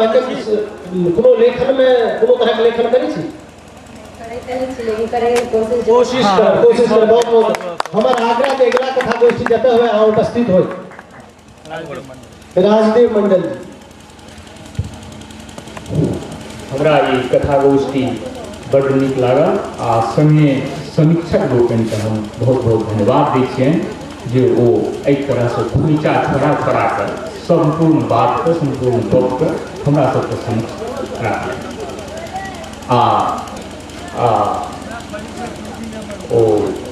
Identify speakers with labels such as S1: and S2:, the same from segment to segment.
S1: अहाँके कोनो लेखनमे कोनो तरहक लेखन करै छी?
S2: करैत नहि छी, लेकिन करैके कोशिश
S1: कोशिश करब, कोशिश करब। बहुत बहुत हमर आग्रह जे अगिला कथा गोष्ठी जतऽ हुए अहाँ उपस्थित होइ। राजदेव मंडल जी।
S3: हमरा ई कथा गोष्ठी बड्ड नीक लागल आ संगे समीक्षक लोकनिके हम बहुत बहुत धन्यवाद दै छियनि जे ओ एहि तरहसँ खोइचा छोड़ा छोड़ा कऽ सम्पूर्ण बातके, सम्पूर्ण गपके हमरा सबके समक्ष राखलनि। आ आ ओ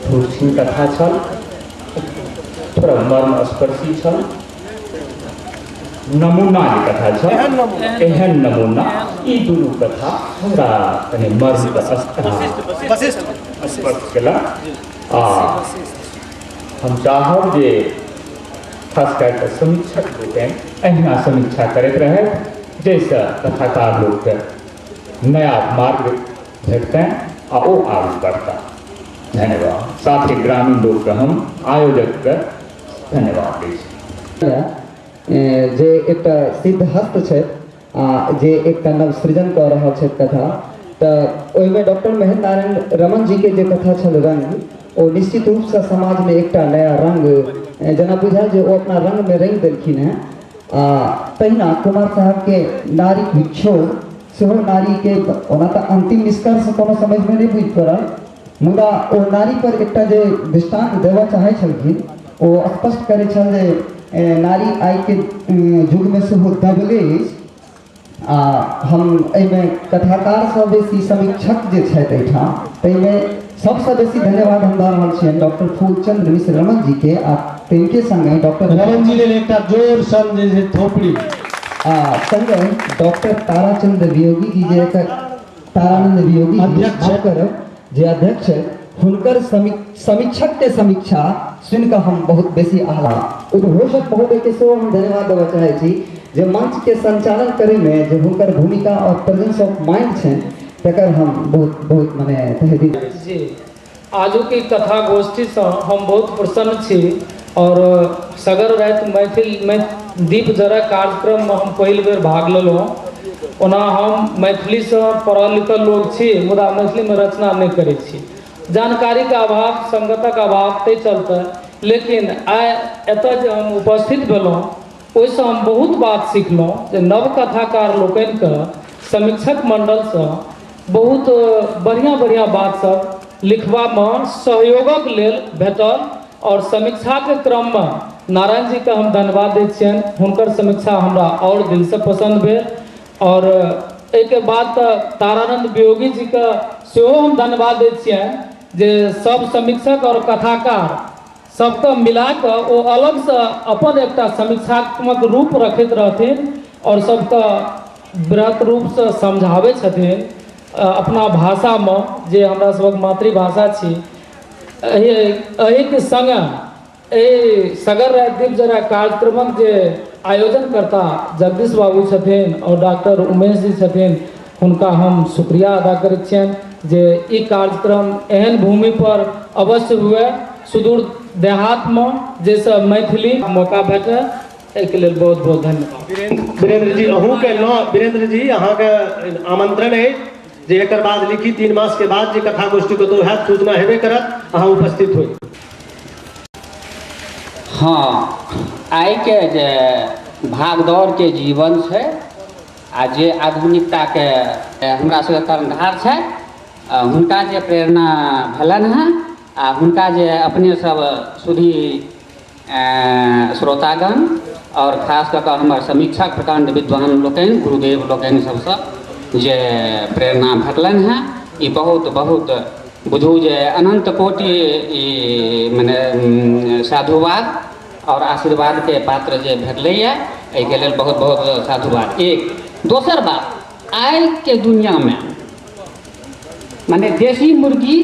S3: छोट कथा छल, थोड़ा मर्म स्पर्शी छल, नमूना जे कथा छल एहन नमूना, ई दुनू कथा हमरा कनि मर्म स्पर्श केलक। आ हम चाहब जे खास कए कऽ समीक्षक लोकनि एहिना समीक्षा करैत रहथि जाहिसँ कथाकार लोकके नया मार्ग भेटतनि आ ओ आगू बढ़ता। धन्यवाद। साथ ही ग्रामीण लोकके हम आयोजकके धन्यवाद दै छी।
S4: जे एकटा सिद्धहस्त छथि आ जे एकटा नव सृजन कऽ रहल छथि कथा, तऽ ओहिमे डॉक्टर महेंद्र नारायण रमन जीके जे कथा छल रंग, ओ निश्चित रूपसँ समाजमे एकटा नया रंग जेना बुझायल जे ओ अपना रंगमे रंगि देलखिन हेँ। आ तहिना कुमार साहबके नारीक विक्षोभ सेहो नारीके, ओना तऽ अन्तिम निष्कर्ष कोनो समझमे नहि बुझि पड़ल, मुदा ओ नारी पर एकटा जे दृष्टान्त देबऽ चाहै छलखिन ओ स्पष्ट करै छल जे नारी आइके युगमे सेहो दबले अछि। आ हम एहिमे कथाकारसँ बेसी समीक्षक जे छथि एहिठाम, ताहिमे सबसँ बेसी धन्यवाद हम दऽ रहल छियनि डॉक्टर फूलचंद्र मिश्र रमन जीके आ तिनके संगे डॉक्टर
S1: रमन जी लेल एकटा जोर सन जे छै थोपड़ी।
S4: आ संगे डॉक्टर ताराचंद्र वियोगी जी जे एकर तारानंद वियोगी जी
S1: अध्यक्ष
S4: माफ करब जे अध्यक्ष हुनकर समीक्षक के समीक्षा सुनि कऽ हम बहुत बेसी आह्लाद। उद्घोषक महोदय के सेहो हम धन्यवाद देबऽ चाहै छी जे मंच के संचालन करे में जे हुनकर भूमिका और प्रेजेंस ऑफ माइंड छनि तकर हम बहुत बहुत मने तहे दिल
S5: जी आजुक ई कथा गोष्ठीसँ हम बहुत प्रसन्न छी और सगर राति मैथिल में दीप जरय कार्यक्रममे हम पहिल बेर भाग लेलहुँ। ओना हम मैथिलीसँ पढ़ल लिखल लोक छी, मुदा मैथिलीमे रचना नहि करै छी, जानकारीके अभाव, संगतक अभाव, ताहि चलते। लेकिन आइ एतऽ जे हम उपस्थित भेलहुँ ओहिसँ हम बहुत बात सिखलहुँ जे नव कथाकार लोकनिके समीक्षक मण्डलसँ बहुत बढ़िआँ बढ़िआँ बात सब लिखबामे सहयोगक लेल भेटल। और समीक्षाके क्रममे नारायण जीके हम धन्यवाद दै छियनि, हुनकर समीक्षा हमरा आओर दिलसँ पसन्द भेल। और एहिके बाद तऽ तारानंद वियोगी जीके सेहो हम धन्यवाद दै छियनि जे सब समीक्षक और कथाकार सबके मिलाकऽ ओ अलगसँ अपन एकटा समीक्षात्मक रूप रखैत रहथिन और सबके बृहत रूपसँ समझाबै छथिन अपना भाषामे जे हमरा सभक मातृभाषा छी। एहिके सङ्गे एहि सगर राति दीप जरा कार्यक्रमक जे आयोजनकर्ता जगदीश बाबू छथिन और डॉक्टर उमेश जी छथिन, हुनका हम शुक्रिया अदा करै छियनि जे ई कार्यक्रम एहन भूमि पर अवश्य हुए सुदूर देहातमे, जाहिसँ मैथिली मौका भेटय। एहिके लेल बहुत बहुत धन्यवाद।
S1: वीरेंद्र जी अहूँके न, वीरेंद्र जी अहाँके आमंत्रण अछि जे एकर बाद लिखी 3 मास के बाद जे कथा गोष्ठी कतहु हैत सूचना हेबे करत, अहाँ उपस्थित होइ।
S6: हाँ, आइके जे भागदौड़के जीवन छै आ जे आधुनिकताके हमरा सबके कर्णधार छै, हुनका जे प्रेरणा भेलनि हेँ आ हुनका जे अपने सब सुधी श्रोतागण आओर खास कऽ कऽ हमर समीक्षक प्रकाण्ड विद्वान लोकनि, गुरुदेव लोकनि सबसँ जे प्रेरणा भेटलनि हेँ, ई बहुत बहुत बुझू जे अनन्त कोटि ई मने साधुवाद आओर आशीर्वादके पात्र जे भेटलैए, एहिके लेल बहुत बहुत साधुवाद। एक दोसर बात, आइके दुनिआँमे मने देशी मुर्गी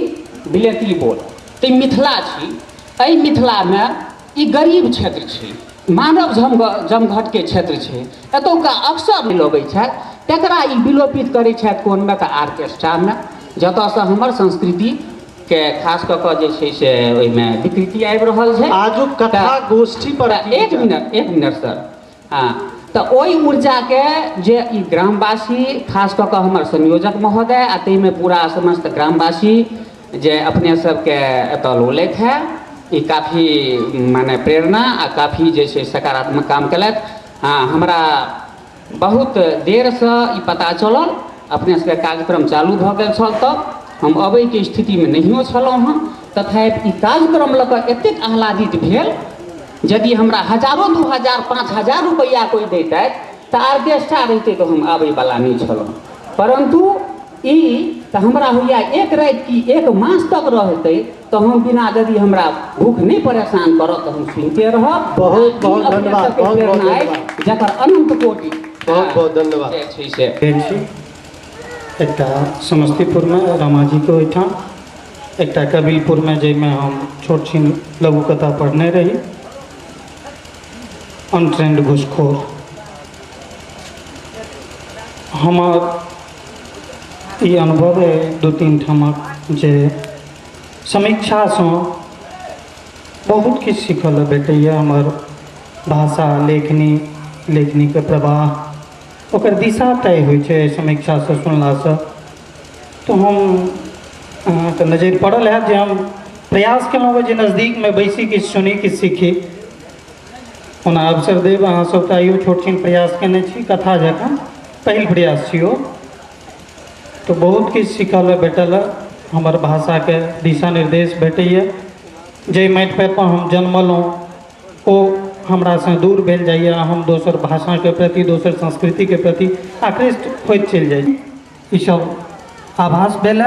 S6: बिलेती बोल, तऽ मिथिला छी, एहि मिथिलामे ई गरीब क्षेत्र छै, मानव जमघटके क्षेत्र छै, एतुका अफसर नहि लबै छथि, तकरा ई विलोपित करै छथि कोनमे तऽ आर्केस्ट्रामे, जतऽसँ हमर संस्कृतिके खास कऽ कऽ जे छै से ओहिमे विकृति आबि रहल छै।
S1: आजुक कथा गोष्ठी पर
S6: एक मिनट, एक मिनट सर। हाँ, तऽ ओहि ऊर्जाके जे ई ग्रामवासी खास कऽ कऽ हमर संयोजक महोदय आ ताहिमे पूरा समस्त ग्रामवासी जे अपने सबके एतऽ लौलथि है, ई काफी माने प्रेरणा आ काफी जे छै सकारात्मक काम केलथि। हँ, हमरा बहुत देरसँ ई पता चलल, अपने सबके कार्यक्रम चालू भऽ गेल छल तब हम अबैके स्थितिमे नहियो छलहुँ हँ, तथापि ई कार्यक्रम लऽ कऽ एतेक आह्लादित भेल, यदि हमरा हजारो 2000 5000 रुपैआ कोइ दैतथि तऽ आर्केस्ट्रा रहितै तऽ हम आबैवला नहि छलहुँ, परन्तु ई तऽ हमरा होइए एक राति की एक मास तक रहतै तऽ हम बिना यदि हमरा भूख नहि परेशान करत तऽ हम सुनिते रहब।
S1: बहुत बहुत धन्यवाद, बहुत बहुत धन्यवाद,
S6: जकर अनंत कोटि
S1: बहुत बहुत धन्यवाद।
S6: छै से
S7: एकटा समस्तीपुरमे रमाजीके ओहिठाम, एकटा कबिलपुरमे जाहिमे हम छोट छिन लघु कथा पढ़ने रही, अनट्रेंड घुसखोर। हमर ई अनुभव अइ 2-3 ठामक जे समीक्षासँ बहुत किछु सीखऽ लए भेटैए। हमर भाषा लेखनी, लेखनीके प्रवाह, ओकर दिशा तय होइ छै समीक्षासँ सुनलासँ। तऽ हम अहाँके नजरि पड़ल हैत जे हम प्रयास केलहुँ जे नजदीकमे बैसी, किछु सुनी, किछु सीखी। ओना अवसर देब अहाँ सबके, आइयो छोट छिन प्रयास केने छी, कथा जकाँ पहिल प्रयास छी ओ, तऽ बहुत किछु सीखऽ लए भेटल। हमर भाषाके दिशा निर्देश भेटैए। जाहि माटि पर हम जन्मलहुँ ओ हमरासँ दूर भेल जाइए, हम दोसर भाषाके प्रति, दोसर संस्कृतिके प्रति आकृष्ट होइत चलि जाइ। ईसब आभास भेल।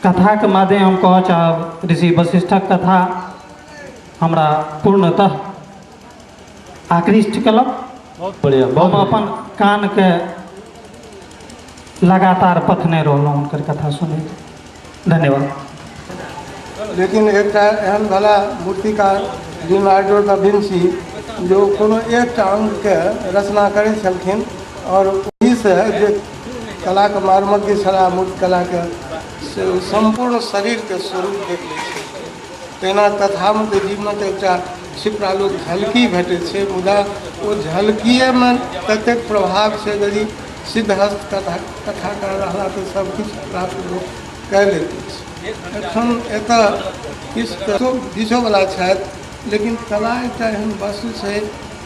S7: कथाके मादे हम कहऽ चाहब, ऋषि वशिष्ठक कथा हमरा पूर्णतः आकृष्ट केलक।
S1: बहुत बढ़िया, बहुत
S7: हम अपन कानके लगातार पथने रहलहुँ हुनकर कथा सुनैत। धन्यवाद।
S8: लेकिन एकटा एहन भला मूर्तिकार लियोनार्डो दा विंची जो कोनो एकटा अंगके रचना करै छलखिन और ओहिसँ जे कलाके मर्मज्ञ छलाह मूर्तिकलाके, से सम्पूर्ण शरीरके स्वरूप देख लै छलखिन। तहिना कथामे तऽ जीवनक एकटा छिपरालोक झलकी भेटै छै, मुदा ओ झलकिएमे ततेक प्रभाव छै, यदि सिद्धहस्त कथाकार रहला तऽ सबकिछु प्राप्त लोक कए लैत अछि। एखन एतऽ किछु तऽ बीचोवला छथि, लेकिन कला एकटा एहन वस्तु छै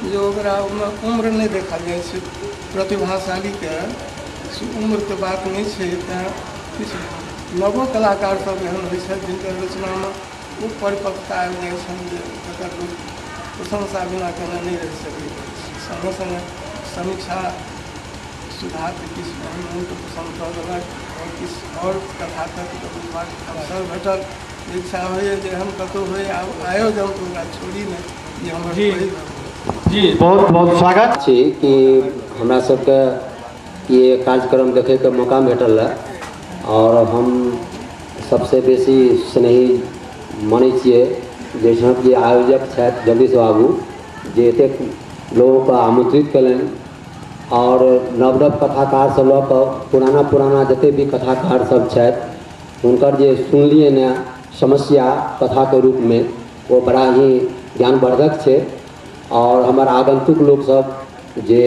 S8: जे ओकरा ओहिमे उम्र नहि देखल जाइ छै। प्रतिभाशालीके से उम्रके बात नहि छै, तैँ किछु नवो कलाकार सब एहन होइ छथि जिनकर रचनामे ओ परिपक्वता आबि जाइ छनि जे तकर लोक प्रशंसा बिना केने नहि रहि सकैत अछि। सङ्गे सङ्गे समीक्षा सुधार किछु एहन मोनके पसन्द कऽ देलक आओर किछु आओर कथा तत्वके बुझबाक अवसर भेटल। इच्छा होइए जे एहन कतहु होइ आयोजन तऽ ओकरा छोड़ी नहि, जे हमर
S1: जी जी बहुत बहुत स्वागत
S9: छी कि हमरा सबके ये कार्यक्रम देखैके मौका भेटल है और हम सबसे बेसी स्नेही मानै छियै जैसन जे आयोजक छथि जगदीश बाबू, जे एतेक लोगोके आमंत्रित कयलनि और नव नव कथाकार से लऽ कऽ पुराना पुराना जते भी कथाकार सब छथि हुनकर जे सुनलियै ने समस्या कथाके रूपमे, ओ बड़ा ही ज्ञानवर्धक छै। और हमर आगंतुक लोक सब जे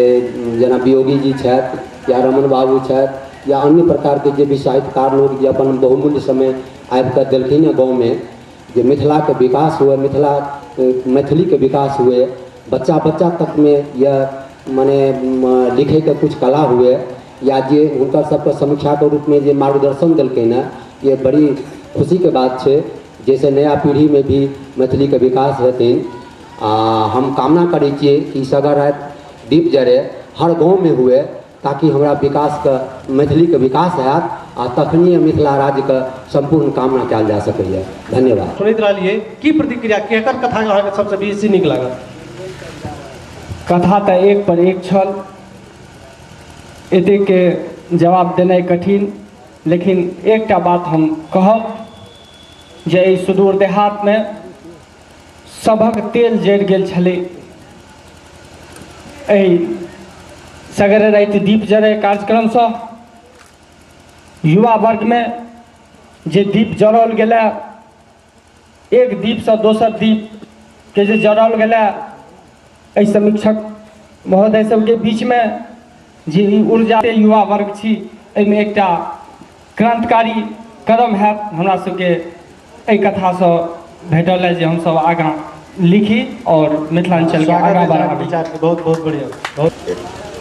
S9: जेना वियोगी जी छथि या रमन बाबू छथि या अन्य प्रकारके जे भी साहित्यकार लोक जे अपन बहुमूल्य समय आबिकऽ देलखिन हँ गाँवमे, जे मिथिलाके विकास हुए, मिथिला मैथिलीके विकास हुए, बच्चा बच्चा तकमे यह मने लिखैके कुछ कला हुए, या जे हुनकर सबके समीक्षाके रूपमे जे मार्गदर्शन देलखिन हँ, ये बड़ी खुशीके बात छै, जैसे नया पीढ़ीमे भी मैथिलीके विकास हेथिन। आ हम कामना करै छियै कि सगर राति दीप जरे हर गाँवमे हुए, ताकि हमरा विकासके मैथिलीके विकास हैत आ तखनिए मिथिला राज्यके सम्पूर्ण कामना कयल जा सकैए। धन्यवाद।
S1: सुनैत रहलियै, की प्रतिक्रिया, केकर कथा अहाँके सबसँ बेसी नीक लागल?
S10: कथा तऽ एक पर एक छल, एतेकके जवाब देनाइ कठिन, लेकिन एकटा बात हम कहब जे एहि सुदूर देहातमे सभक तेल जरि गेल छलै। एहि सगरे राति दीप जरै कार्यक्रमसँ युवा वर्गमे जे दीप जराओल गेलै, एक दीपसँ दोसर दीपके जे जराओल गेलै, एहि समीक्षक महोदय सबके बीचमे जे ई ऊर्जा युवा वर्ग छी, एहिमे एकटा क्रांतिकारी कदम हैत। हमरा सबके एहि कथासँ भेटल है जे हमसब आगाँ लिखी और मिथिलांचलके आगाँ बढ़ाबी।
S1: बहुत बहुत बढ़िया। बहुत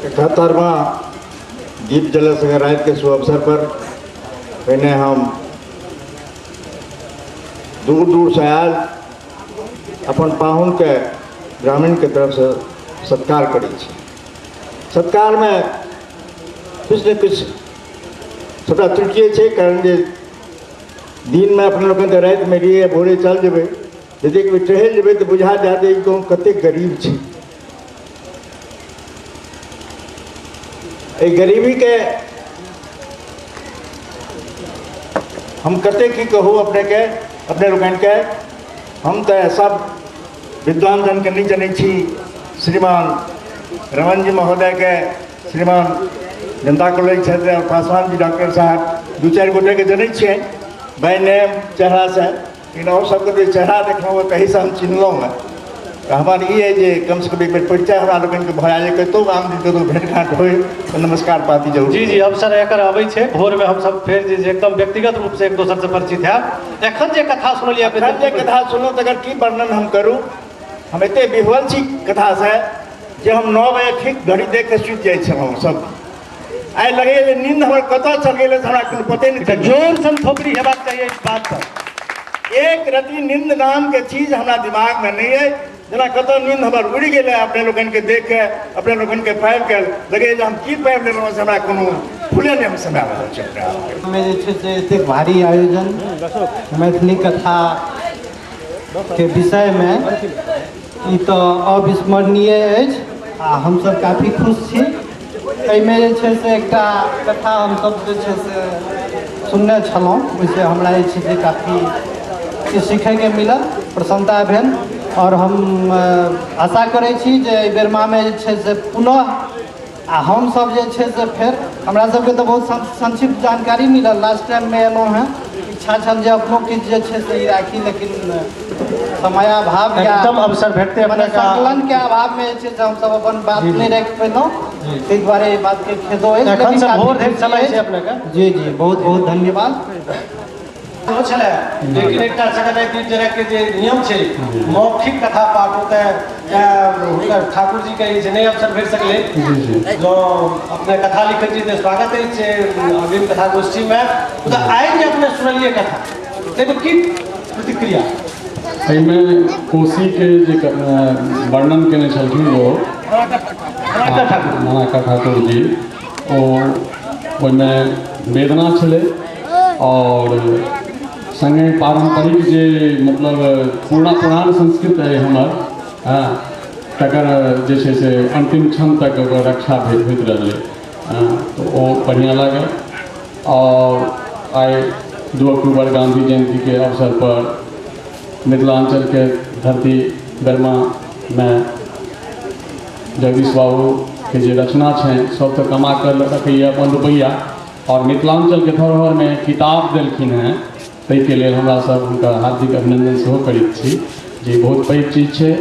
S11: 71वां दीप जले सगर राति के शुभ अवसर पर पहिने हम दूर दूर से आयल अपन पाहुन के ग्रामीण के तरफ से सत्कार करै छी। सत्कार में किछु ने किछु सबटा त्रुटिए छै, कारण जे दिन में अपने लोकनि तऽ रातिमे रहियै, भोरे चल जेबै, यदि एक बेर टहलि जेबै तऽ बुझा जायत ई गाँव कतेक गरीब छै। एहि गरीबीके हम कतेक की कहू अपनेके, अपने लोकनिके। हम तऽ सब विद्वान जनके नहि जनै छी, श्रीमान रमन जी महोदयके, श्रीमान जनता कॉलेज छथि और पासवान जी डॉक्टर साहब, दू चारि गोटेके जनै छियनि बाय नेम चेहरासँ, लेकिन और सबके जे चेहरा देखलहुँ तहीसँ हम चिन्हलहुँ हँ। तऽ हमर ई अइ जे कमसँ कम एक बेर परिचय हमरा लोकनिके भऽ जाय, कतहु आम दिन कतहु भेँट घाँट होइ तऽ नमस्कार पाती जरूर।
S1: जी जी, अवसर एकर अबै छै। भोरमे हमसब फेर जे एकदम व्यक्तिगत रूपसँ एक दोसरसँ परिचित हैब। एखन जे कथा सुनलियै अपने,
S11: एखन जे कथा सुनलहुँ तकर की वर्णन हम करू। हम एते विह्वल छी कथासँ जे हम 9 बजे ठीक घड़ी देख कऽ सुति जाइ छलहुँ सब। आइ लगैए जे नींद हमर कतऽ चलि गेलै से हमरा कोनो पते नहि चलल।
S1: जोर सन थोपड़ी हेबाक चाहिए इस बात पर।
S11: एक रति नींद नामके चीज हमरा दिमागमे नहि अइ, जेना कतऽ नींद हमर उड़ि गेलै। अपने लोकनिके देख कऽ, अपने लोकनिके पाबि कऽ लगैए जे हम की पाबि लेलहुँ से हमरा कोनो फूले नहि हम समय रहल छी अपने आपके।
S8: मे जे छै से एतेक भारी आयोजन मैथिली कथा के विषयमे ई तऽ अविस्मरणीय अछि आ हमसब काफी खुश छी। एहिमे जे छै से एकटा कथा हमसब जे छै से सुनने छलहुँ, ओहिसँ हमरा जे छै से काफी किछु सीखैके मिलल, प्रसन्नता भेल आओर हम आशा करै छी जे एहि बेरमामे जे छै से पुनः आ हमसब जे छै से फेर हमरा सबके तऽ बहुत संक्षिप्त जानकारी मिलल। लास्ट टाइममे एलहुँ हँ, इच्छा छल जे अपनो किछु जे छै से ई राखी, लेकिन समयाभाव या
S1: एकदम अवसर भेटते
S8: मने संकलनके अभावमे जे छै से हमसब अपन बात नहि राखि पेलहुँ, ताहि दुआरे एहि बातके खेदो अछि।
S1: एखन से भोर धरि समय छै अपनेके।
S8: जी जी, बहुत बहुत धन्यवाद।
S1: सेहो छलै, लेकिन एकटा सगर दीप जरै के जे नियम छै मौखिक कथा पाठ ओतऽ हुनकर ठाकुर जी के जे नहि अवसर भेट सकलै। जँ अपने कथा लिखै छी तऽ स्वागत अछि अग्रिम कथा गोष्ठीमे। मुदा आइ जे अपने सुनलियै कथा, ताहिमे की प्रतिक्रिया?
S12: एहिमे कोसीके जे वर्णन केने छलखिन ओ मनाका ठाकुर जी, ओ ओहिमे वेदना छलै और संगे पारंपरिक जे मतलब पूरा पुरान संस्कृत है हमर, हँ, तकर जे छै से अंतिम क्षण तक ओकर रक्षा होइत रहलै, हँ, तऽ ओ बढ़िआँ लागल। और आइ 2 अक्टूबर गांधी जयंती के अवसर पर मिथिलांचल के धरती बेरमामे जगदीश बाबू के जे रचना छनि सब तऽ कमा कऽ रखैए अपन रुपैआ, और मिथिलांचल के धरोहरमे किताब देलखिन हेँ, ताहिके लेल हमरा सब हुनका हार्दिक अभिनंदन सेहो करैत छी जे बहुत पैघ चीज छै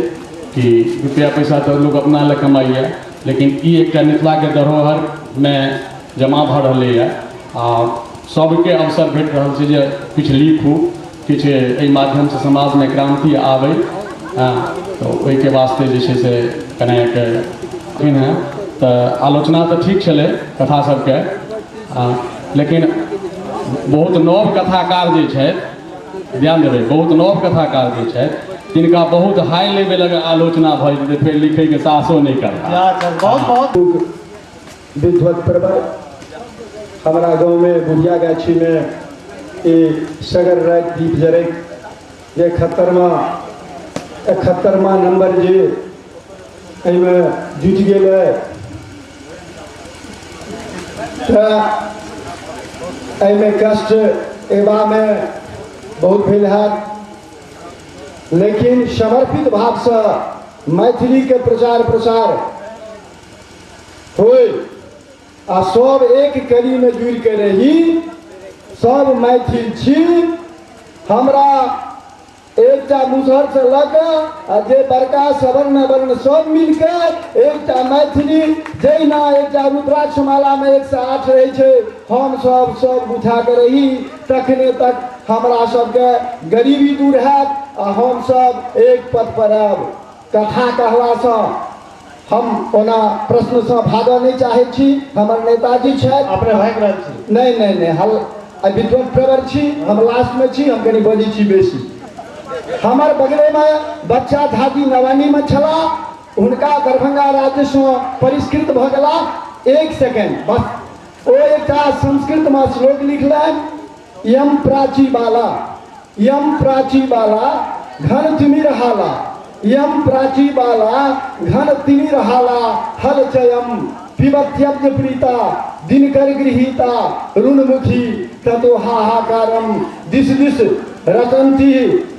S12: कि रुपैआ पैसा तऽ लोक अपना लए कमाइए, लेकिन ई एकटा मिथिलाके धरोहरमे जमा भऽ रहलैए आ सबके अवसर भेट रहल छै जे किछु लिखू, किछु एहि माध्यमसँ समाजमे क्रान्ति आबै, हँ, तऽ ओहिके वास्ते जे छै से कनेक हेँ। तऽ आलोचना तऽ ठीक छलै कथा सबके, लेकिन बहुत नव कथाकार जे छथि, ध्यान देबै, बहुत नव कथाकार जे छथि तिनका बहुत हाई लेवलक आलोचना भऽ जेतै, फेर लिखैके साहसो नहि करता।
S1: बहुत बहुत
S13: विद्वत प्रवर हमारा गाँवमे बुढ़िया गाछीमे ई सगर राति दीप जरै जे 71वां नंबर जे एहिमे जुटि गेल है, तऽ एहिमे कष्ट एबामे बहुत भेल हैत, लेकिन समर्पित भावसँ मैथिलीके प्रचार प्रसार होय आ सब एक कड़ीमे जुड़ि के रही, सब मैथिल छी। हमरा एकटा मुसहरसँ लऽ कऽ आ जे बड़का सवर्ण वर्ण सब मिल कऽ एकटा मैथिली, जहिना एकटा रुद्राक्ष मालामे 108 रहै छै, हम सब सब गुथा कऽ रही, तखने तक हमरा सबके गरीबी दूर हैत आ हम सब एक पथ पर आयब। कथा कहलासँ हम ओना प्रश्नसँ भागऽ नहि चाहै छी। हमर नेताजी छथि।
S1: अपने भागि रहल छी?
S13: नहि नहि नहि, हल विद्वत प्रवर छी हम, लास्टमे छी हम, कनि बजै छी बेसी। हमर बगलेमे बच्चा झाजी नवानीमे छलाह, हुनका दरभंगा राज्यसँ परिष्कृत भऽ गेला। एक सेकेंड बस। ओ एकटा संस्कृतमे श्लोक लिखलनि, यम प्राची बाला, यम प्राची बाला घन तिमिर हाला, यम प्राची बाला घन तिमिर हाला, हल चयम पिबत्यब्ज प्रीता दिनकर गृहीता ऋणमुखी ततो हाहाकारम दिश दिश रतंती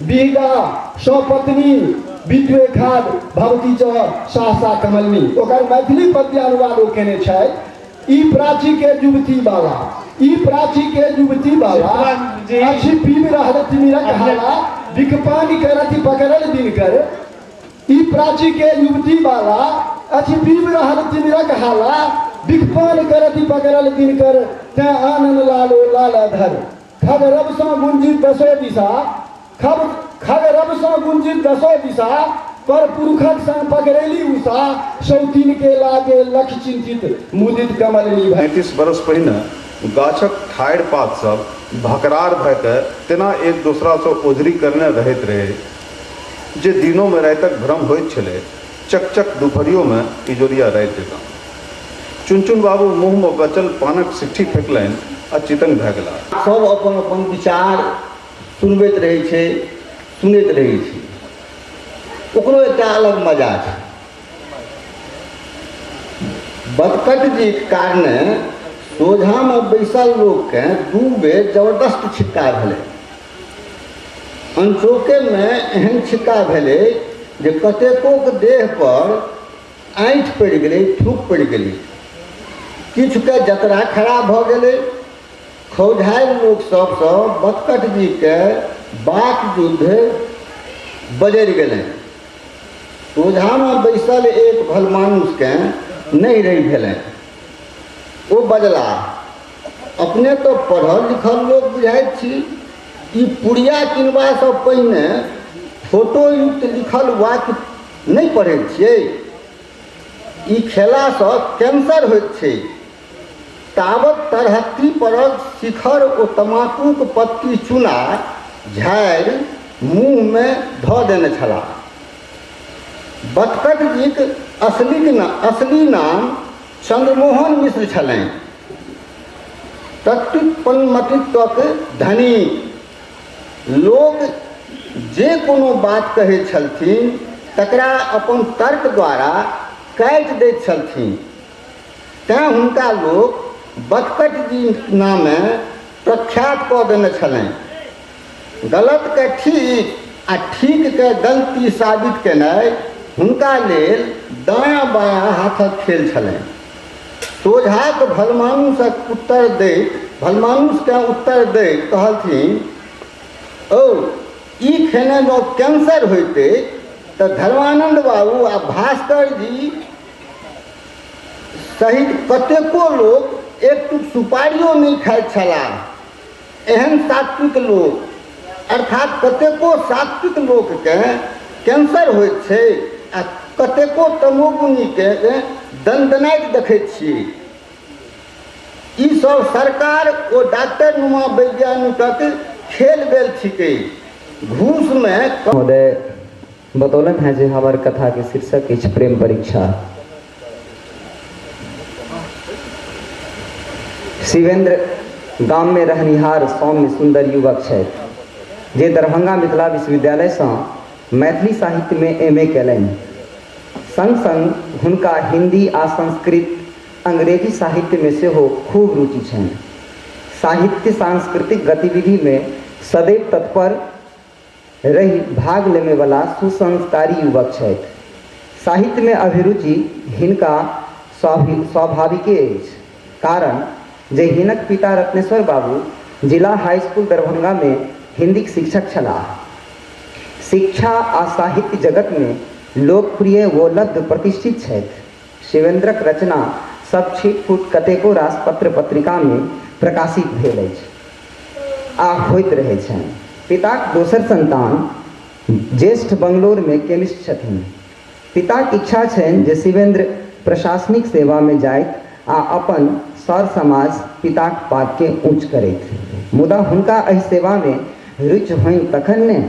S13: बीगा सपत्नी विद्वेखाद भवती च सहसा कमलनी। ओकर मैथिली पद्य अनुवाद ओ केने छथि। ई प्राची के युवती बाला, ई प्राची के युवती बाला अछि पीब रहल तिमिरक हाला, बिखपानी करति पकड़ल दिनकर। ई प्राची के युवती बाला अछि पीब रहल तिमिरक हाला, बिखपान करति पकड़ल दिनकर, तें आनन लाल ओ लाल अधर। खग रब सँ गुंजित दसो दिशा, खब खग रब सँ गुंजित दसो दिशा, पर पुरुखक संग पकड़ेली उषा, सौतीन के लागे लख चिंतित मुदित कमलिनी भय।
S14: 35 बरस पहिने गाछक ठाढ़ि पात सभ भकरार भए कए तेना एक दोसरासँ ओझरी करने रहैत रहै जे दिनोमे रातिक भ्रम होइत छलै, चकचक दुपहरियोमे इजोरिया राति जकाँ। चुनचुन बाबू मुँहमे बचल पानक सिट्ठी फेकलनि आ चितंग भए गेलाह।
S15: सभ अपन अपन विचार सुनबैत रहै छै, सुनैत रहै छै, ओकरो एकटा अलग मजा छै। बदकट जीक कारणे सोझामे बैसल लोककेँ दू बेर जबरदस्त छिक्का भेलै। अनचोकेमे एहन छिक्का भेलै जे कतेकोके देहपर आँठि पड़ि गेलै, थूक पड़ि गेलै, किछुके जतरा खराब भऽ गेलै। खौझायल लोक सभसँ बतकट जीके बाक युद्ध बजरि गेलनि। सोझामे बैसल एक भलमानुषकेँ नहि रहि भेलनि। ओ बजलाह, अपने तऽ पढ़ल लिखल लोक बुझाइत छी। ई पुड़िया किनबासँ पहिने फोटोयुक्त लिखल वाक्य नहि पढ़ैत छियै? ई खेलासँ कैंसर होइत छै। तावत तरहत्थी परक शिखर ओ तमाकूक पत्ती चुना झाड़ि मुँहमे धऽ देने छलाह। बतकट जीक असली असली नाम चन्द्रमोहन मिश्र छलनि। प्रत्युत्पन्नमतित्वक धनी। लोक जे कोनो बात कहैत छलथिन तकरा अपन तर्क द्वारा काटि दैत छलथिन। तेँ हुनका लोक बतकट जी नामे प्रख्यात कऽ देने छलनि। गलतकेँ ठीक आ ठीककेँ गलती साबित केनाइ हुनका लेल दायाँ-बायाँ हाथक खेल छलनि। सोझाक भलमानुसक उत्तर दैत भलमानुसकेँ उत्तर दैत कहलथिन, औ, ई खेने जँ कैंसर होइतै तऽ धर्मानन्द बाबू आ भास्कर जी सहित कतेको लोक एक टुक सुपारियो नहि खाइत छलाह। एहन सात्विक लोक, अर्थात कतेको सात्विक लोककेँ कैंसर होइत छै आ कतेको तमोगुणीकेँ दनदनाइत देखैत छी। ई सब सरकार ओ डॉक्टरनुमा वैज्ञानिकक खेल बेल थिकै। घूसमे।
S4: महोदय बतौलनि हेँ जे हमर कथाके शीर्षक अछि प्रेम परीक्षा। शिवेन्द्र गाममे रहनिहार सौम्य सुन्दर युवक छथि जे दरभंगा मिथिला विश्वविद्यालयसँ मैथिली साहित्यमे एम ए कयलनि। सङ्ग-सङ्ग हुनका हिन्दी आ संस्कृत, अंग्रेजी साहित्यमे सेहो खूब रुचि छनि। साहित्य सांस्कृतिक गतिविधिमे सदैव तत्पर रहि भाग लेमयवला सुसंस्कारी युवक छथि। साहित्यमे अभिरुचि हिनका स्वाभाविके अछि, कारण जे हिनक पिता रत्नेश्वर बाबू जिला हाई स्कूल दरभंगामे हिन्दीक शिक्षक छलाह। शिक्षा आ साहित्य जगतमे लोकप्रिय व लब्ध प्रतिष्ठित छथि। शिवेन्द्रक रचना सब छिटफुट कतेको रास पत्र-पत्रिकामे प्रकाशित भेल अछि आ होइत रहैत छनि। पिताक दोसर संतान ज्येष्ठ बंगलोरमे केमिस्ट छथिन। पिताक इच्छा छनि जे शिवेन्द्र प्रशासनिक सेवामे जाथि आ अपन सर-समाज, पिताक पागकेँ ऊँच करथि। मुदा हुनका एहि सेवामे रुचि होइन तखन ने?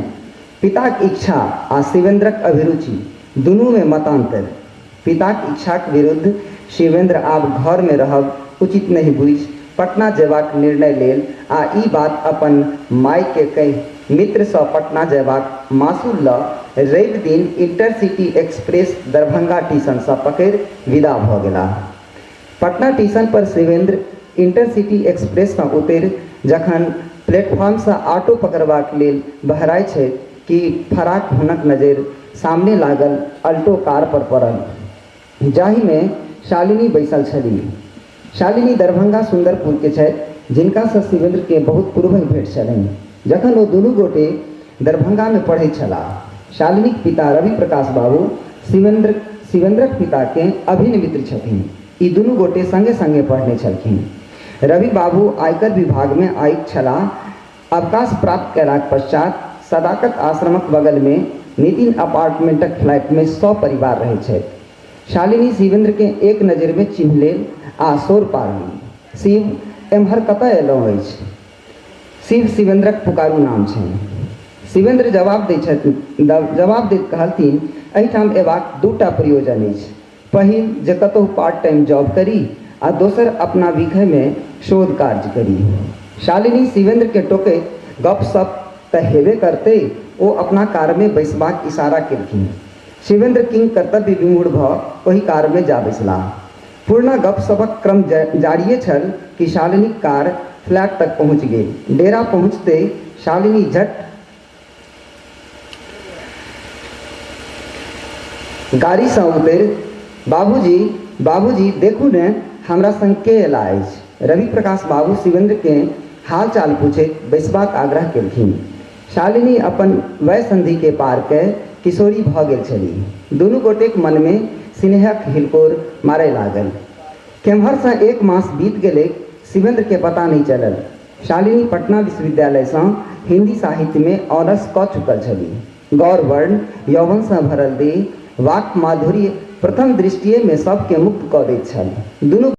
S4: पिताक इच्छा आ शिवेन्द्रक अभिरुचि दुनूमे मतान्तर। पिताक इच्छाक विरुद्ध शिवेन्द्र आब घरमे रहब उचित नहि बुझि पटना जयबाक निर्णय लेल आ ई बात अपन मायकेँ कहि मित्रसँ पटना जयबाक मासूल लऽ रवि दिन इंटरसिटी एक्सप्रेस दरभंगा टीशनसँ पकड़ि विदा भऽ गेलाह। पटना टीशन पर शिवेन्द्र इंटरसिटी एक्सप्रेससँ उतरि जखन प्लेटफार्मसँ ऑटो पकड़बाक लेल बहराइत छथि कि फराक हुनक नजरि सामने लागल अल्टो कार पर पड़ल जाहिमे शालिनी बैसल छलीह। शालिनी दरभंगा सुंदरपुर के छथि जिनकासँ शिवेन्द्रकेँ बहुत पूर्वहि भेंट छलनि जखन ओ दुनू गोटे दरभंगामे पढ़ैत छलाह। शालिनीक पिता रवि प्रकाश बाबू शिवेन्द्र शिवेन्द्रक पिताकेँ अभिन्न मित्र छथिन। ई दुनू गोटे संगे-संगे पढ़ने छलखिन। रवि बाबू आयकर विभागमे आयुक्त छलाह। अवकाश प्राप्त कयलाक पश्चात सदाकत आश्रमक बगलमे नितिन अपार्टमेंटक फ्लैटमे सपरिवार रहैत छथि। शालिनी शिवेन्द्रकेँ एक नजरिमे चिन्ह लेल आ सोर पाड़ली, शिव, एम्हर कतय अयलहुँ अछि? शिव शिवेन्द्रक पुकारू नाम छनि। शिवेन्द्र जवाब दैत छथि जवाब दैत कहलथिन, एहिठाम अयबाक दूटा प्रयोजन अछि। पहिल जे कतहु पार्ट टाइम जॉब करी आ दोसर अपना विषयमे शोध कार्य करी। शालिनी शिवेन्द्रकेँ टोकैत गप-सप तऽ हेबे करतै, ओ अपना कारमे बैसबाक इशारा केलखिन। शिवेन्द्र किंग कर्तव्य विमूढ़ भऽ ओहि कारमे जा बैसलाह। पुरना गप-सपक क्रम जारिये छल कि शालिनीक कार फ्लैट तक पहुँचि गेल। डेरा पहुँचिते शालिनी झट गाड़ीसँ उतरि बाबूजी, बाबूजी, देखू ने हमरा संग के अयला अछि? रवि प्रकाश बाबू शिवेन्द्रकेँ हाल-चाल पुछैत बैसबाक आग्रह केलखिन। शालिनी अपन वय-संधिकेँ पार कए किशोरी भऽ गेल छलीह। दुनू गोटेक मनमे सिनेहक हिलकोर मारय लागल। केम्हरसँ एक मास बीत गेलैक, शिवेन्द्रकेँ पता नहि चलल। शालिनी पटना विश्वविद्यालयसँ हिन्दी साहित्यमे ऑनर्स कऽ चुकल छलीह। गौरवर्ण, यौवनसँ भरल देह, वाक् माधुर्य प्रथम दृष्टिएमे सभकेँ मुग्ध कऽ दैत छल। दुनू।